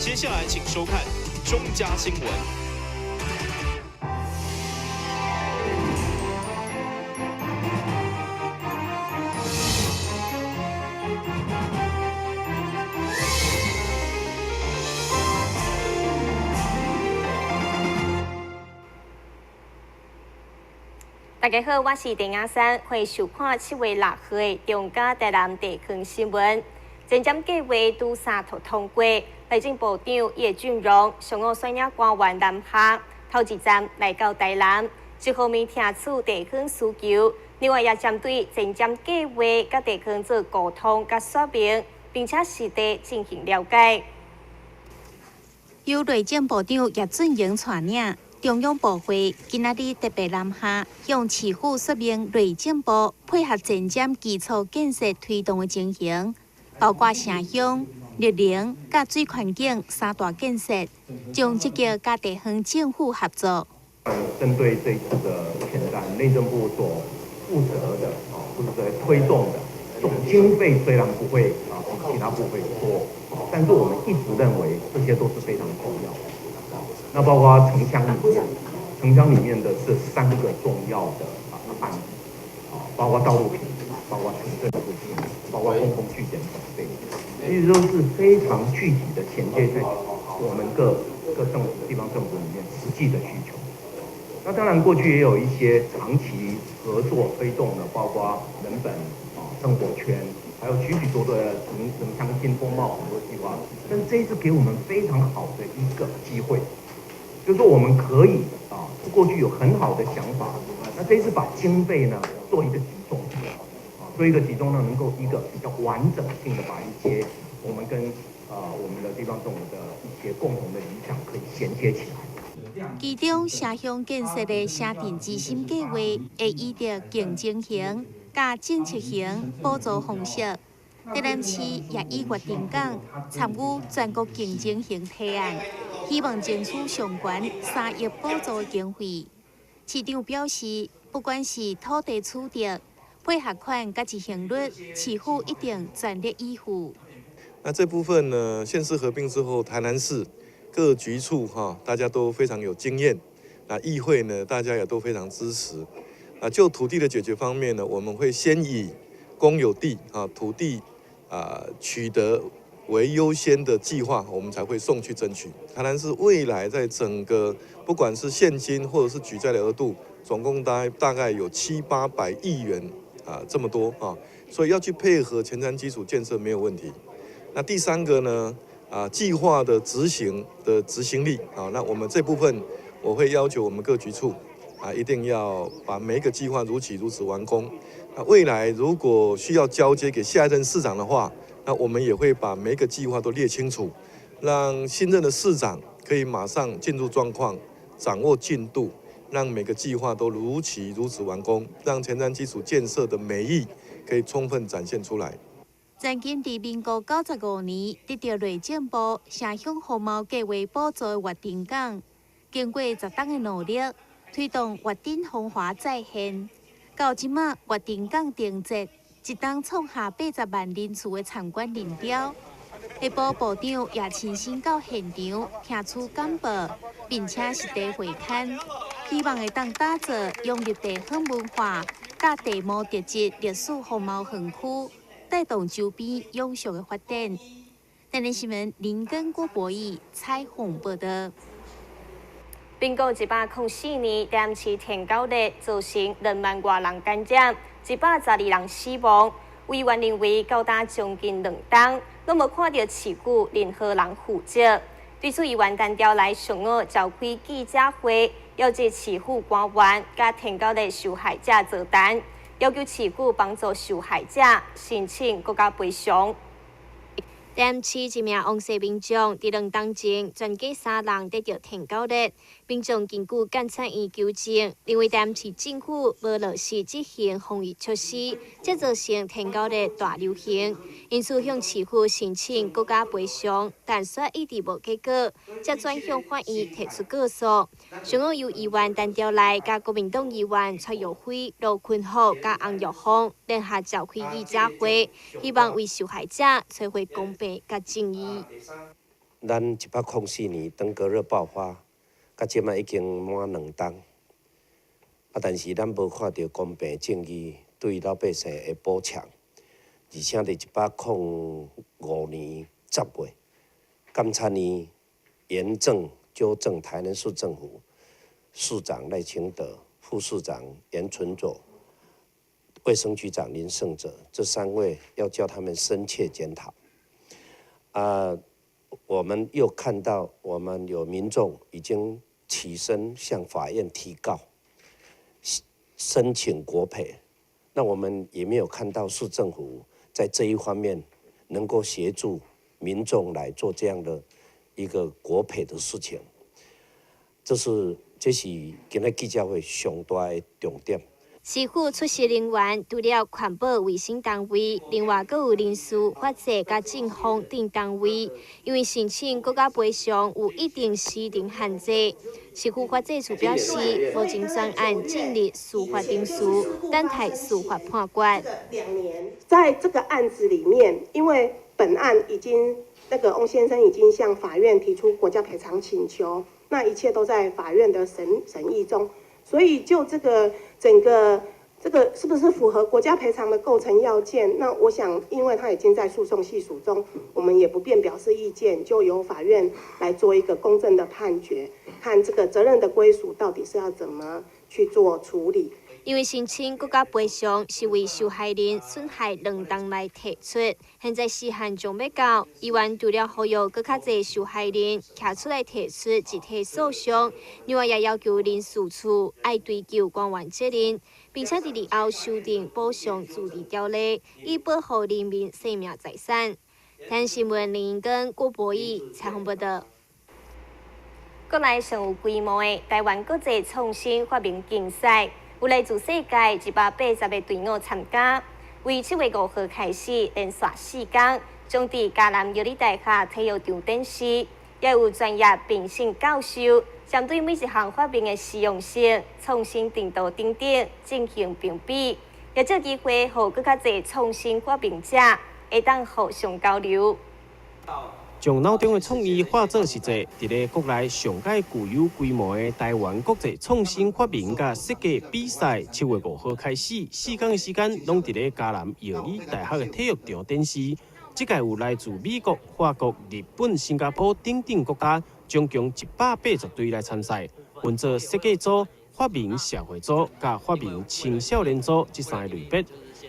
接下來請收看中嘉新聞。大家好，我是鄭雅珊，歡迎收看7月6號的中嘉台南地方新聞。前瞻計劃拄三讀通過，內政部長葉俊榮上午率領官員南下，頭一站來到台南，一方面聽取地方需求，另外也針對前瞻計劃佮地方做溝通佮說明，並且實地進行了解。由內政部長葉俊榮帶領，中央部會今仔日特別南下，向市府說明內政部配合前瞻基礎建設推動的情形，包括城鄉、綠能佮水環境三大建設，將積極佮地方政府合作。針對這次的前瞻，內政部所負責的啊，或者在推動的總經費雖然不會啊比其他部會多，但是我們一直認為這些都是非常重要的。那包括城鄉裡面，城鄉裡面的這三個重要的案子，啊，包括道路平整，包括城鎮復興，包括公共據點準備，其實都是非常具體的銜接在我們各各政府、地方政府裡面實際的需求。那當然，過去也有一些長期合作推動的，包括人本啊生活圈，還有許許多多的城城鄉新風貌很多計劃。但這一次給我們非常好的一個機會，就是說我們可以啊，過去有很好的想法，那這一次把經費呢做一個集中，啊，做一個集中呢，能夠一個比較完整性的把一些我們跟我們的地方政府的一些共同的理想可以銜接起來。其中，城鄉建設的城鎮之心計劃會依著競爭型佮政策型補助方式，台南市也以月亭港參與全國競爭型提案，希望爭取上懸3億補助經費。市長表示，不管是土地取得、配合款佮執行率，市府一定全力以赴。那這部分呢，縣市合併之後，台南市各局處哈，大家都非常有經驗。那議會呢，大家也都非常支持。啊，就土地的解決方面呢，我們會先以公有地啊土地啊取得為優先的計劃，我們才會送去爭取。台南市未來在整個不管是現金或者是舉債的額度，總共大概有七八百億元啊，這麼多啊，所以要去配合前瞻基礎建設沒有問題。那第三個呢？啊，計劃的執行的執行力啊，那我們這部分我會要求我們各局處啊，一定要把每一個計劃如期如此完工。那未來如果需要交接給下一任市長的話，那我們也會把每一個計劃都列清楚，讓新任的市長可以馬上進入狀況，掌握進度，讓每個計劃都如期如此完工，讓前瞻基礎建設的美意可以充分展現出來。曾經佇民國95年得著內政部城鄉風貌計劃補助的月亭港，經過10冬的努力，推動月頂風華再現。到這馬，月亭港燈節一冬創下80萬人次的參觀人潮。下晡部長也親身到現場聽取簡報，並且實地會勘，希望會當打造融入地方文化、佮地貌特質歷史風貌園區，帶動周邊永續的發展。台南新聞林根郭博義採訪報道。民國104年，台南市天狗熱造成2萬外人感染，112人死亡。委員認為，到今將近2冬，攏無看著市府任何人負責。對此，議員陳調來上午召開記者會，要求市府官員佮天狗熱受害者座談，要求市府幫助受害者申請國家賠償。台南市一名王姓民眾佇2冬前，全家三人得著天狗熱，民眾根據監察院求證，認為台南市政府無落實執行防疫措施，才造成天狗熱大流行，因此向市府申請國家賠償，但卻一直無結果，才轉向法院提出告訴。上午由議員陳調來，佮國民黨議員蔡玉輝、羅坤福佮洪玉鳳聯合召開記者會，希望為受害者揣回公平佮正義。咱104年登革熱爆發，到這擺已經滿2冬，啊，但是咱無看著公平正義對老百姓的補償，而且佇105年10月，監察院嚴正糾正台南市政府市長賴清德、副市長顏純佐、衛生局長林聖哲這三位，要叫他們深切檢討。啊，我們又看到，我們有民眾已經起身向法院提告，申請國賠。那我們也沒有看到市政府在這一方面能夠協助民眾來做這樣的一個國賠的事情。這是今仔記者會上大的重點。市府出席人員除了環保衛生單位，另外閣有人事、法制佮政風等單位，因為申請國家賠償有一定時程限制。市府法制處表示，目前專案進入司法程序，等待司法判決。在這個案子裡面，因為本案已經那個翁先生已經向法院提出國家賠償請求，那一切都在法院的審議中。所以就這個整個這個是不是符合國家賠償的構成要件？那我想，因為他已經在訴訟係數中，我們也不便表示意見，就由法院來做一個公正的判決，看這個責任的歸屬到底是要怎麼去做處理。因為申請國家賠償是為受害人損害2冬來提出，現在時限將欲到，議員除了呼籲閣較濟受害人徛出來提出集體訴訟，另外也要求人事處愛追究官員責任，並且佇日後修訂補償自治條例，以保護人民生命財產。台新聞林英根、郭博義採訪報導。國內上有規模的台灣國際創新發明競賽，有來自世界180個隊伍參加，為7月5號開始，連續4天，將佇嘉南藥理大學體育場展示，也有專業評審教授，針對每一項發明的實用性、創新程度等等進行評比，也藉機會予閣較濟創新發明者會當互相交流。將腦中的創意化做實際，佇咧國內上蓋具有規模的台灣國際創新發明佮設計比賽，7月5號開始，4天的時間，攏佇咧嘉南藥理大學的體育場展示。這屆有來自美國、法國、日本、新加坡等等國家，總共180隊來參賽，分做設計組、發明社會組佮發明青少年組這三个類別，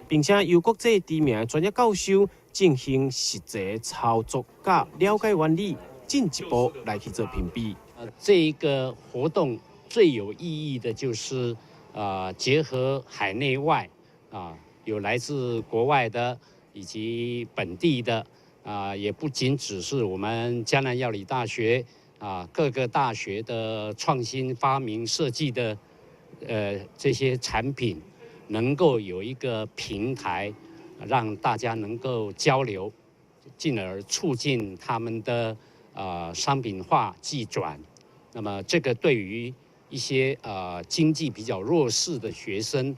並且由國際知名的專業教授進行實際操作佮了解原理，進一步來去做評比。這一個活動最有意義的就是，結合海內外啊，有來自國外的以及本地的啊，也不僅只是我們嘉南藥理大學啊，各個大學的創新發明設計的，這些產品，能夠有一個平台，讓大家能夠交流，進而促進他們的商品化技轉。那麼這個對於一些經濟比較弱勢的學生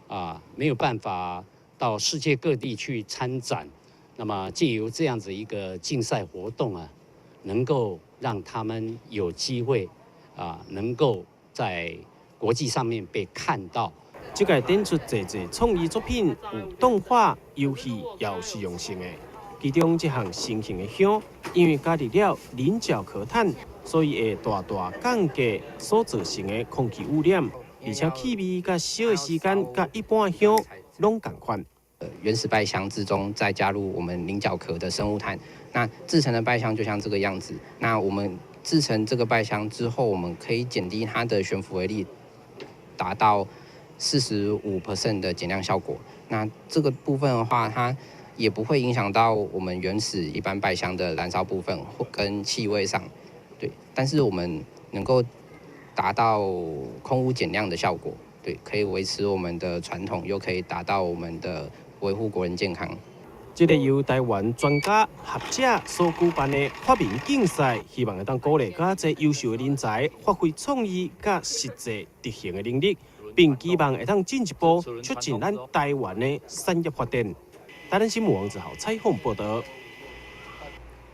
啊，沒有辦法到世界各地去參展，那麼借由這樣子一個競賽活動啊，能夠讓他們有機會啊，能夠在國際上面被看到。這屆展出濟濟創意作品，有動畫、遊戲，也有實用性的。其中這項新型的香，因為加入了菱角殼炭，所以會大大降低所造成的空氣污染，而且氣味佮燒的時間佮一般香攏仝款。原始拜香之中再加入我們菱角殼的生物炭，那製成的拜香就像這個樣子。那我們製成這個拜香之後，我們可以減低它的懸浮微粒，達到45% 的減量效果。那這個部分的話，它也不會影響到我們原始一般拜香的燃燒部分或跟氣味上，對。但是我們能夠達到空污減量的效果，對，可以維持我們的傳統，又可以達到我們的維護國人健康。這個由台灣專家學者所舉辦的發明競賽，希望會當鼓勵較濟優秀的人才發揮創意佮實際執行的能力，並期望會當進一步促進咱台灣的產業發展。台南新聞王子豪採訪報導。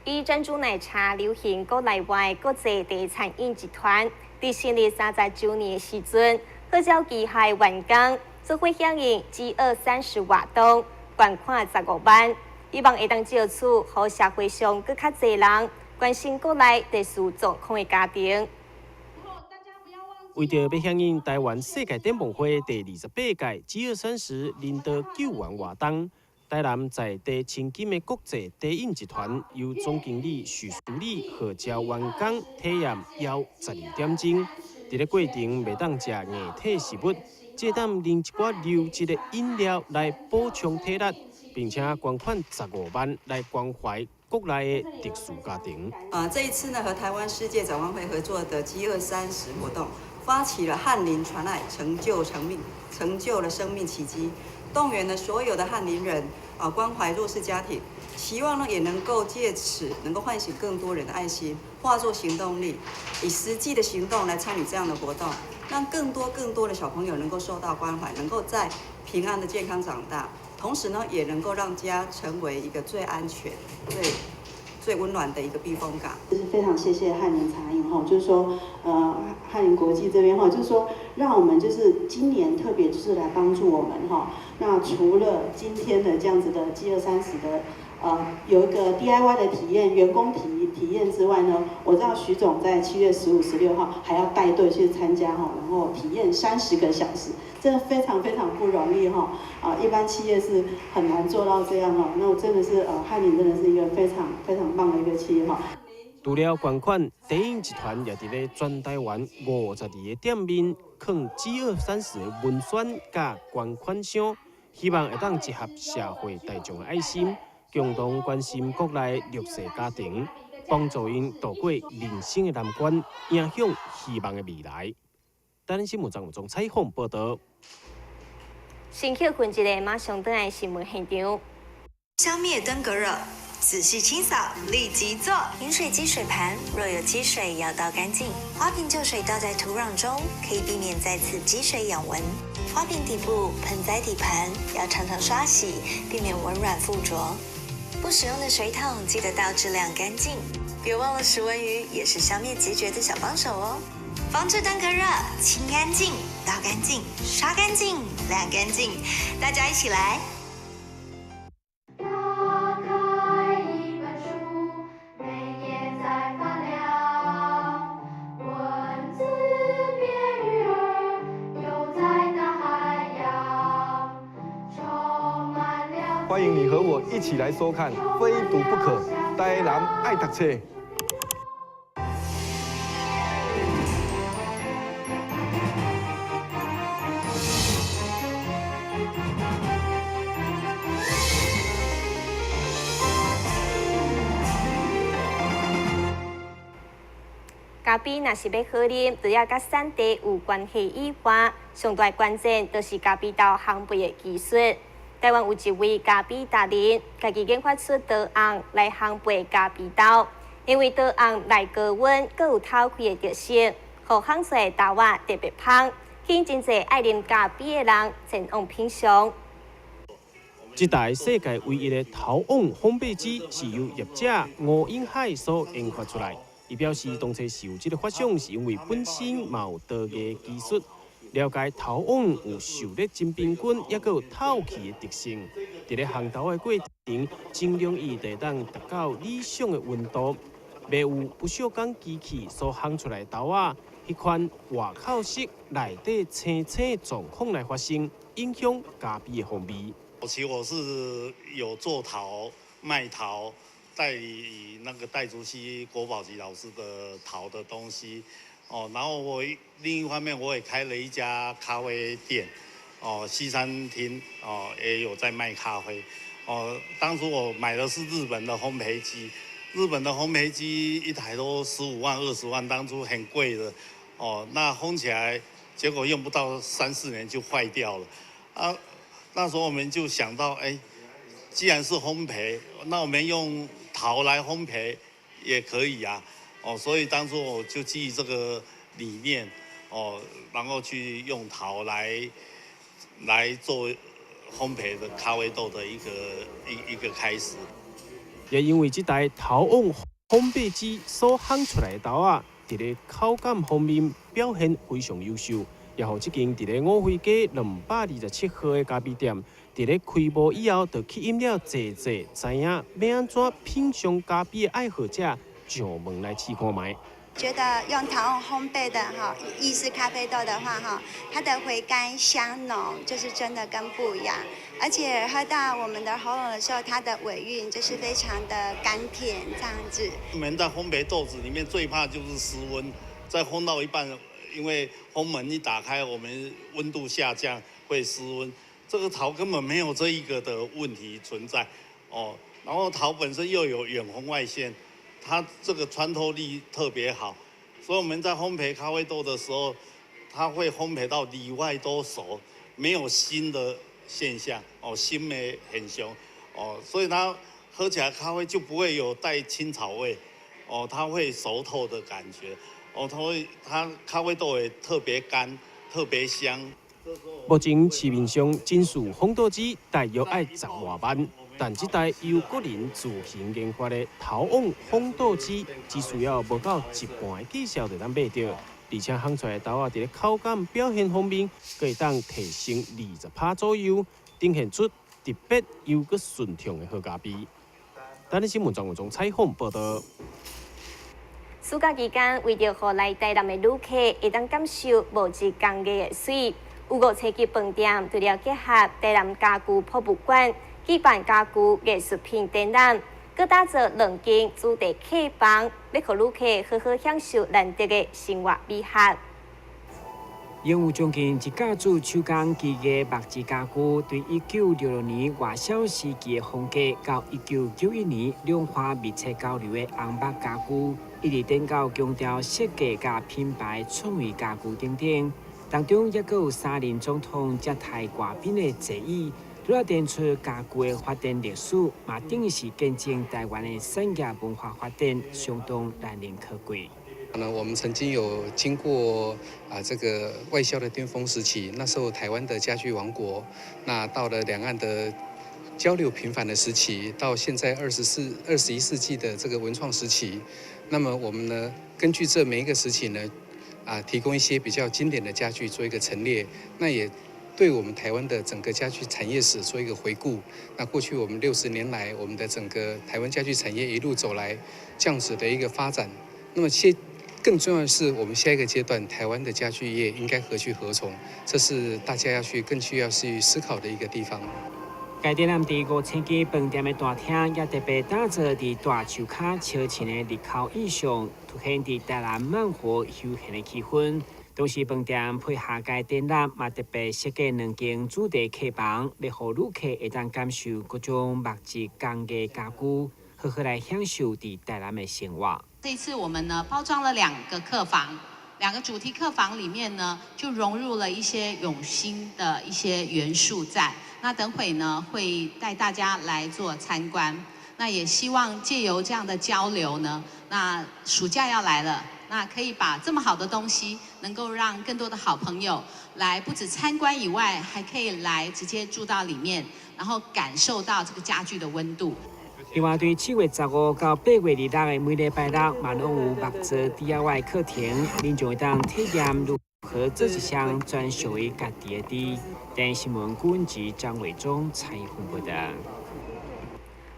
以珍珠奶茶流行國內外國際茶餐飲集團，佇成立30週年的時陣，號召旗下員工做伙響應飢餓三十活動，捐款15萬，希望會當藉此，予社會上閣較濟人關心國內特殊狀況的家庭。為著欲響應台灣世界展望會第28屆飢餓三十人道救援活動，台南在地千金的國際茶飲集團由總經理許淑麗號召員工體驗枵12點鐘，佇咧過程袂當食硬體食物，借膽啉一寡流質的飲料來補充體力，並且捐款15萬來關懷國內的特殊家庭。啊，這一次呢，和台灣世界展望會合作的飢餓三十活動，發起了翰林傳愛，成就生命，成就了生命奇蹟。動員了所有的翰林人啊，關懷弱勢家庭，期望呢也能夠借此能夠喚醒更多人的愛心，化作行動力，以實際的行動來參與這樣的活動，讓更多更多的小朋友能夠受到關懷，能夠在平安的健康長大，同時呢也能夠讓家成為一個最安全、最最溫暖的一個避風港。就是非常謝謝翰林茶飲哈，就是說，翰林國際這邊哈，就是說，讓我們就是今年特別就是來幫助我們哈。那除了今天的這樣子的飢餓三十的，有一個 DIY 的體驗、員工體驗之外呢，我知道徐總在7月15、16號還要帶隊去參加哈，然後體驗30個小時，真的非常非常不容易哈。啊，一般企業是很難做到這樣哦。那我真的是翰林真的是一個非常非常棒的一個企業哈。除了捐款，茶飲集團也佇咧全台灣52個店面，囥飢餓三十的文宣佮捐款箱，希望會當集合社會大眾的愛心，共同關心國內弱勢家庭，幫助𪜶渡過人生的難關，迎向希望的未來。台南新聞張總採訪報導。先休睏一下，馬上轉來新聞現場。消滅登革熱，仔細清掃，立即做。飲水機水盤若有積水，要倒乾淨。花瓶舊水倒在土壤中，可以避免再次積水養蚊。花瓶底部、盆栽底盤要常常刷洗，避免蚊卵附着。不使用的水桶記得倒置晾乾淨。別忘了食蚊魚也是消滅孑孓的小幫手哦。防治登革熱，清乾淨，倒乾淨，刷乾淨，晾乾淨，大家一起來。打開一本書，每頁在發亮，文字變魚兒，游在大海洋，充滿了。歡迎你和我一起來收看《非讀不可》，台南愛讀冊。咖啡若是欲好啉，除了佮產地有關係以外，上大關鍵就是咖啡豆烘焙的技術。台灣有一位咖啡達人，家己研發出陶甕來烘焙咖啡豆，因為陶甕耐高溫，閣有透氣的特性，予烘出來的豆仔特別芳，吸引真濟愛啉咖啡的人前往品嘗。這台世界唯一的陶甕烘焙機是由業者吳永海所研發出來。伊表示，當初是有這個發想，是因為本身嘛有陶藝技術，了解陶甕有受熱真平均，抑閣有透氣的特性。佇咧烘豆的過程，真容易就會當達到理想的溫度，袂有不鏽鋼機器所烘出來的豆仔，彼款外口色內底青青狀況來發生，影響咖啡的風味。早期我是有做陶賣陶。代理那個戴竹溪國寶級老師的陶的東西，哦，然後我另一方面我也開了一家咖啡店，哦，西餐廳，哦，也有在賣咖啡，哦，當初我買的是日本的烘焙機，日本的烘焙機一台都15萬、20萬，當初很貴的，哦，那烘起來結果用不到3、4年就壞掉了，啊，那時候我們就想到，哎，既然是烘焙，那我們用陶來烘焙也可以啊，哦，所以當初我就基於這個理念，哦，然後去用陶來做烘焙的咖啡豆的一個開始。也因為這台陶甕烘焙機所烘出來的豆仔，佇咧口感方面表現非常優秀，也予這間佇咧五妃街227號的咖啡店，佇咧開幕以後，就吸引了濟濟知影欲按怎品嚐咖啡的愛好者上門來試看覓。覺得用陶甕烘焙的哈意式咖啡豆的話哈，它的回甘香濃，就是真的跟不一樣。而且喝到我們的喉嚨的時候，它的尾韻就是非常的甘甜，這樣子。我們在烘焙豆子裡面最怕就是失溫，在烘到一半，因為烘門一打開，我們溫度下降會失溫。這個陶根本沒有這一個的問題存在，哦，然後陶本身又有遠紅外線。它這個穿透力特別好，所以我們在烘焙咖啡豆的時候，它會烘焙到裡外都熟，沒有腥的現象，哦，腥的現象，哦，所以它喝起來咖啡就不會有帶青草味，哦，它會熟透的感覺，哦，它咖啡豆也特別乾，特別香。目前市面上金屬烘豆機大約愛十外萬。但這台由個人自行研發的陶甕烘豆機，只需要無到一半的價數就通買著，而且烘出來的豆仔佇咧口感表現方面，閣會當提升20%左右，呈現出特別又閣順暢的好咖啡。台視新聞張文忠採訪報導。暑假期間，為著予來台南的旅客會當感受木質工藝的媠，有五星級飯店除了結合台南家具博物館，舉辦家具藝術品展覽，閣打造兩間主題客房，欲予旅客好好享受難得的生活美學。擁有將近一甲子手工技藝木質家具，對1966年外銷時期的風格，到1991年兩岸密切交流的紅木家具，一直顛到強調設計佮品牌創意家具等等，當中猶閣有三任總統接待外賓的座椅。除了展出家具的發展歷史，嘛等於是見證台灣的產業文化發展，相當難能可貴。那我們曾經有經過啊這個外銷的巔峰時期，那時候台灣的家具王國，那到了兩岸的交流頻繁的時期，到現在21世紀的這個文創時期，那麼我們呢，根據這每一個時期呢，啊提供一些比較經典的家具做一個陳列，那也對我們台灣的整個家具產業史做一個回顧。那過去我們60年來，我們的整個台灣家具產業一路走來，這樣子的一個發展。那麼，更重要的是，我們下一個階段台灣的家具業應該何去何從？這是大家要去更需要去思考的一個地方。該展覽佇五星級飯店的大廳，也特別打造佇大樹跤秋凊的入口意象，凸顯佇台南慢活休閒的氣氛。同時，飯店配合該展覽，嘛特別設計兩間主題客房，欲予旅客會當感受各種木質工藝家具，好好來享受佇台南的生活。這次我們呢包裝了兩個客房，兩個主題客房裡面呢就融入了一些永興的一些元素在。那等會呢會帶大家來做參觀。那也希望借由這樣的交流呢，那暑假要來了。那可以把這麼好的東西，能夠讓更多的好朋友來，不止參觀以外，還可以來直接住到裡面，然後感受到這個家具的溫度。另外，對7月15到8月26的每禮拜六，嘛攏有木造 DIY 課程，民眾會當體驗如何做一雙專屬於家己的豬。電視新聞顧問張偉忠採訪報道。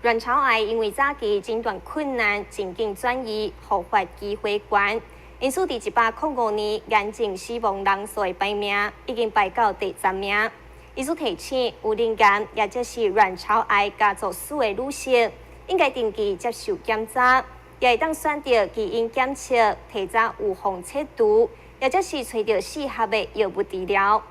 卵巢癌因為早期診斷困難，真緊轉移，復發機會懸。因此，佇105年癌症死亡人數的排名已經排到第10名。醫師提醒，有罹癌也就是卵巢癌家族史的女性，應該定期接受檢查，也會當選擇基因檢測，提早預防切除，也就是揣著適合的藥物治療。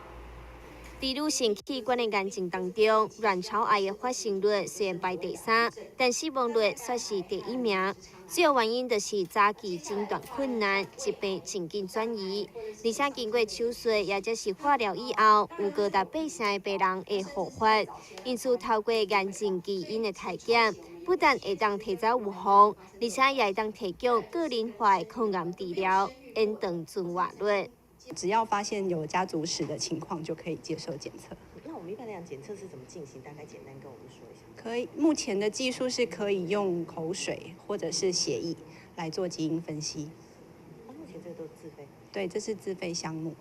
佇女性器官的癌症當中，卵巢癌的發生率雖然排第三，但死亡率卻是第一名。主要原因就是早期診斷困難，疾病真緊轉移，而且經過手術也就是化療以後，有高達8成的病人會復發。因此，透過癌症基因的篩檢，不但會當提早預防，而且也會當提供個人化的抗癌治療，延長存活率。只要發現有家族史的情況，就可以接受檢測。那我們一般來講，讲，检测是怎么进行？大概简单跟我们说一下。可以，目前的技术是可以用口水或者是血液来做基因分析。目前这个都是自费？对，这是自费项目。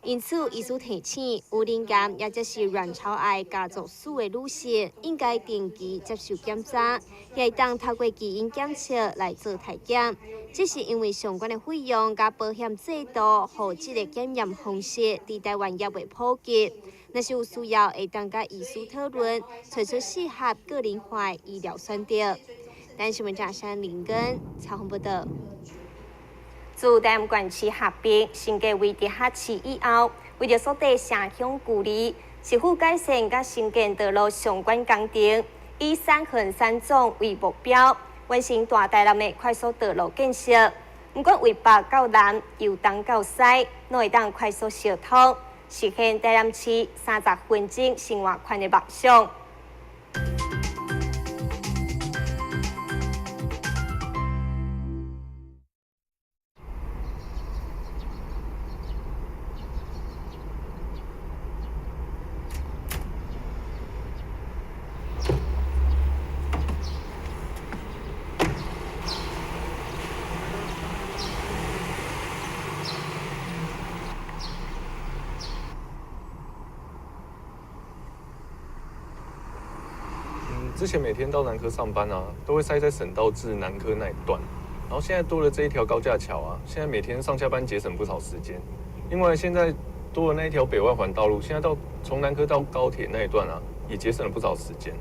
因此，医师提醒，有乳癌也就是卵巢癌家族史的女性，应该定期接受检查，也会当透过基因检测来做体检。只是因为相关的费用佮保险制度，予这个检验方式伫台湾犹未普及。若是有需要，会当佮医师讨论，揣出适合个人化的医疗选择。台新闻记者林根采访报道。自台南县市合并升格为直辖市以后，为著缩短城乡距离，市府改善佮新建道路相关工程，以三横三纵为目标，完成大台南的快速道路建设。毋管由北到南，由东到西，拢会当快速相通，实现台南市30分钟生活圈的梦想。之前每天到南科上班啊，都会塞在省道至南科那一段，然后现在多了这一条高架桥啊，现在每天上下班节省不少时间。另外，现在多了那一条北外环道路，现在到从南科到高铁那一段啊，也节省了不少时间。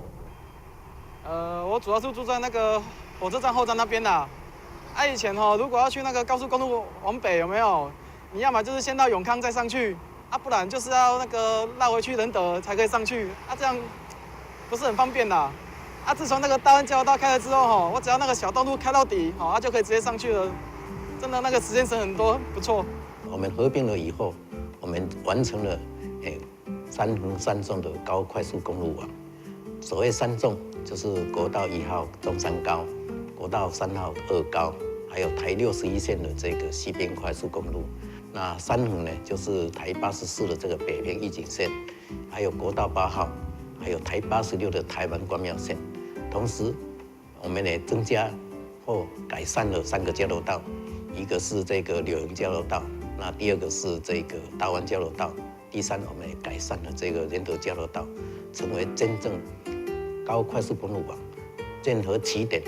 我主要是住在那个火车站后站那边啦。以前吼，如果要去那个高速公路往北，有没有？你要么就是先到永康再上去，不然就是要那个绕回去仁德才可以上去，这样不是很方便啦。自从那个大湾交流道开了之后，吼，我只要那个小道路开到底，吼，就可以直接上去了，真的那个时间省很多，不错。我们合并了以后，我们完成了三横三纵的高快速公路网。所谓三纵，就是国道1号中山高、国道3号二高，还有台61线的这个西边快速公路。那三横呢，就是台84的这个北边义警线，还有国道8号，还有台86的台湾关庙线。同时，我们也增加或改善了3个交流道，一个是这个柳营交流道，那第二个是这个大湾交流道，第三我们也改善了这个仁德交流道，成为真正高快速公路网。任何起点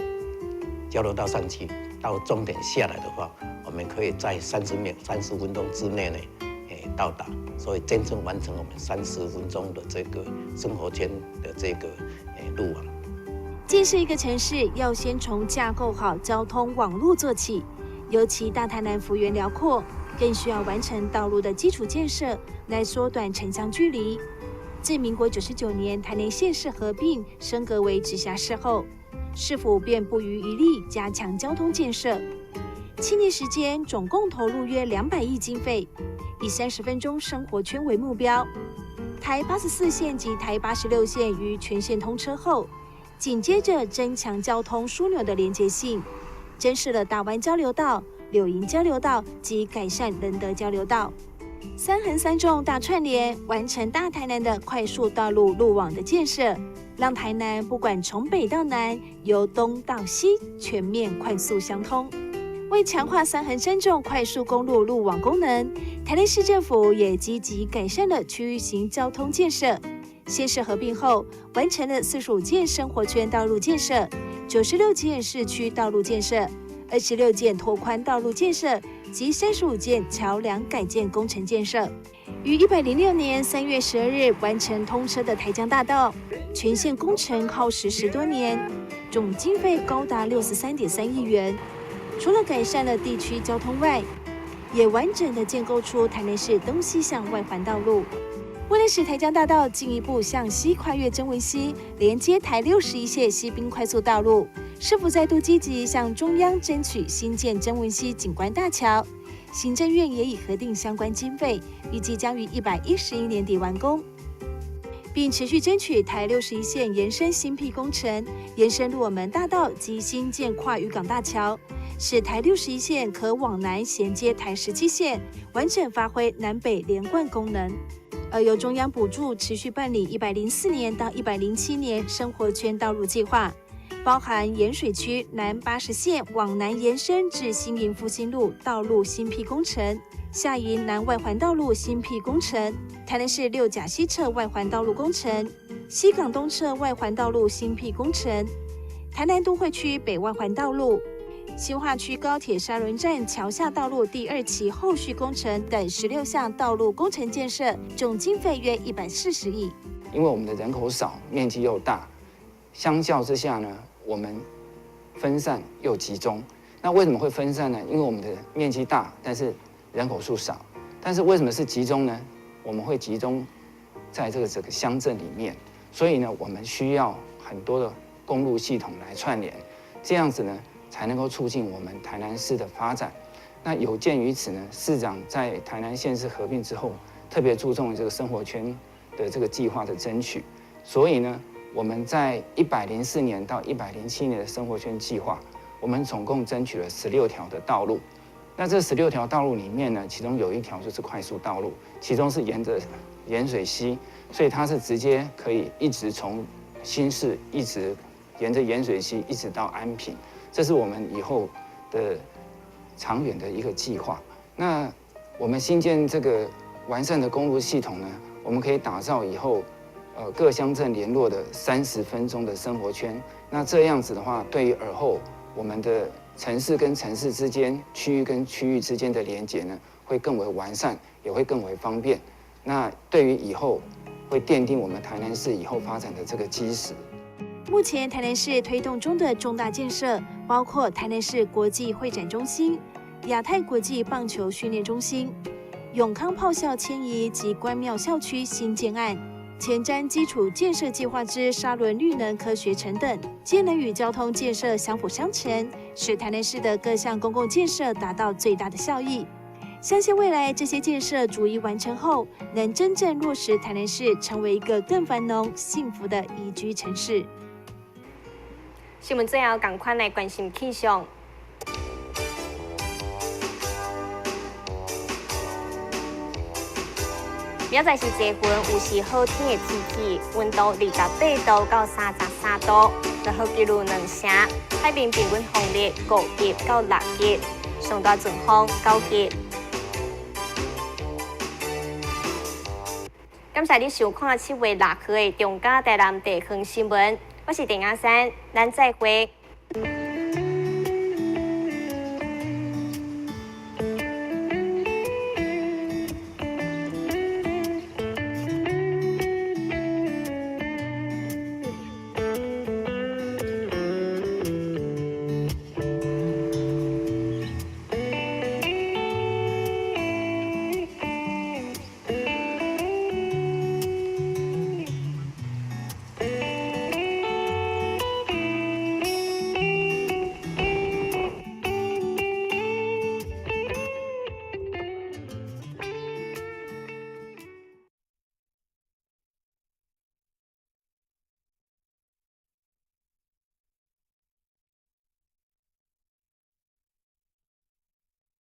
交流道上去到终点下来的话，我们可以在30分钟之内呢，到达，所以真正完成我们30分钟的这个生活圈的这个路网。建设一个城市，要先从架构好交通网路做起，尤其大台南幅员辽阔，更需要完成道路的基础建设，来缩短城乡距离。自民国99年台南县市合并升格为直辖市后，市府便不遗余力加强交通建设。7年时间，总共投入约200亿经费，以30分钟生活圈为目标。台84线及台86线于全线通车后，紧接着增强交通枢纽的连结性，增设了大湾交流道、柳营交流道及改善仁德交流道。三横三纵大串联，完成大台南的快速道路路网的建设，让台南不管从北到南，由东到西，全面快速相通。为强化三横三纵快速公路路网功能，台南市政府也积极改善了区域型交通建设。县市合并后，完成了45件生活圈道路建设、96件市区道路建设、26件拓宽道路建设及35件桥梁改建工程建设。于106年3月12日完成通车的台江大道，全线工程耗时10多年，总经费高达63.3亿元。除了改善了地区交通外，也完整的建构出台南市东西向外环道路。为了使台江大道进一步向西跨越曾文溪，连接台61线西滨快速道路，市府再度积极向中央争取新建曾文溪景观大桥。行政院也已核定相关经费，预计将于111年底完工，并持续争取台61线延伸新辟工程，延伸鹿耳门大道及新建跨渔港大桥，使台61线可往南衔接台17线，完整发挥南北连贯功能。而由中央補助持續辦理104年到107年生活圈道路計劃，包含鹽水區南80線往南延伸至新營復興路道路新闢工程、下營南外環道路新闢工程、台南市六甲西側外環道路工程、西港東側外環道路新闢工程、台南都會區北外環道路、新化區高鐵沙崙站橋下道路第二期後續工程等16項道路工程建設，總經費約140億。因為我們的人口少，面積又大，相較之下呢，我們分散又集中。那為什麼會分散呢？因為我們的面積大，但是人口數少。但是為什麼是集中呢？我們會集中在這個整個鄉鎮裡面，所以呢，我們需要很多的公路系統來串聯，這樣子呢，才能夠促進我們台南市的發展。那有鑑於此呢，市長在台南縣市合併之後，特別注重這個生活圈的這個計劃的爭取，所以呢，我們在104年到107年的生活圈計劃，我們總共爭取了16條的道路。那這16條道路裡面呢，其中有一條就是快速道路，其中是沿着鹽水溪，所以它是直接可以一直從新市一直沿着鹽水溪一直到安平。這是我們以後的長遠的一個計劃。那我們新建這個完善的公路系統呢，我們可以打造以後，各鄉鎮聯絡的30分鐘的生活圈。那這樣子的話，對於爾後我們的城市跟城市之間、區域跟區域之間的連結呢，會更為完善，也會更為方便。那對於以後會奠定我們台南市以後發展的這個基石。目前台南市推動中的重大建設，包括台南市國際會展中心、亞太國際棒球訓練中心、永康炮校遷移及關廟校區新建案、前瞻基礎建設計劃之沙崙綠能科學城等，皆能與交通建設相輔相成，使台南市的各項公共建設達到最大的效益。相信未來這些建設逐一完成後，能真正落實台南市成為一個更繁榮、幸福的宜居城市。新聞最後，仝款來關心氣象。明仔載是多雲，有時好天的天氣，溫度28度到33度，落雨幾率2成。海面平均風力5級到6級，上大陣風9級。感謝你收看7月6號的中嘉台南地方新聞，我是鄭阿珊，咱再會。